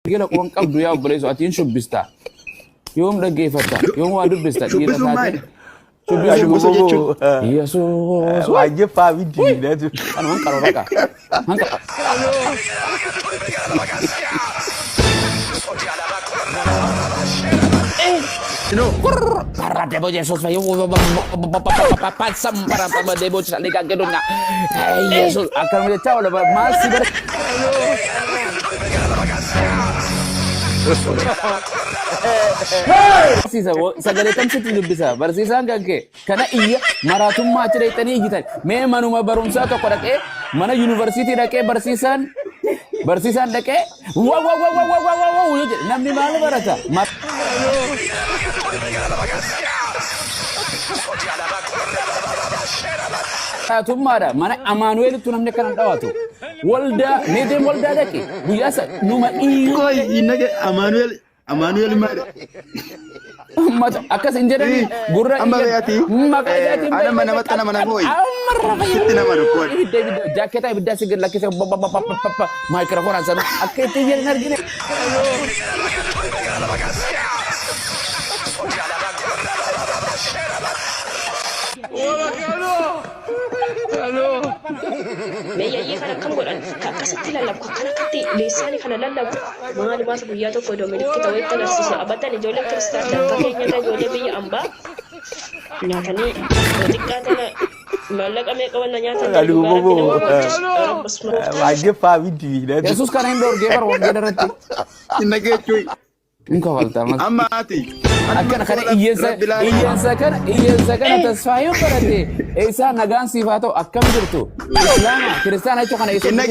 Wangeela quban qabdu yaa obboleessu atiin shubbista. Yoom dhaggeeffatta? Yoom waa dubbista? Dhiira Shubbisuun taate. maali? Shubbisuun Shubbisuu jechuun. Yesuus. Waajjifaa miti. Kanuma hin qaroo baqa. Hin qara. Para debo Yesus para debo Yesus akkanuma jechaa oola maal si bara barsiisa sagalee kam sitti dubbisa barsiisaan kan kee kana iyya maraatummaa achi dhaqxanii iyyitan mee manuma barumsaa tokko dhaqee mana yuunivarsiitii dhaqee barsiisaan barsiisaan dhaqee wa wa wa wa wa wa wa wa yoo jedhe namni maal barata Maraatummaadha mana Amaanu'eelittu namni akkana hin dhawatu waldaa mee deem waldaa dhaqi guyyaa sa numa iyyuu Qoy innage Amaanu'el Amaanu'el maali? Ummata akkas hin jedhani gurra Amma iyyan beeyati maqaa isaatiin anama namatti nama na hooyi. Amma rafa Sitti nama dhukkuba. ibidda ibidda jaakketaa ibiddaa si gad lakkisee maayikiroofoon sana akka itti iyyan hin argine. Meeyyayyee kana akkam godhan ka akkasitti lallabu ka akkana akkatti leessaani kana lallabu maalumaaf guyyaa tokko iddoo milikkita wayitti agarsiise abadan ijoolleen kiristaanaa akka keenyarra ijoollee biyya ambaa nyaatanii yoo xiqqaa tana maallaqa meeqa wanna nyaatan Ani dhugaa rabbi nama bobo. boonchisu rabbas gooftaan Waajjifaa miti. Yesuus kana hin dhoorgee bara wangeela irratti. Innage jechuun Hin kafalta ammas. amma ati. Akkana kana iyyeessa iyyeessa kana iyyeessa kana tasfaayuun barate eessaa nagaan siif haa ta'u akkam jirtu islaama kiristaana jechuun kana eessa Innage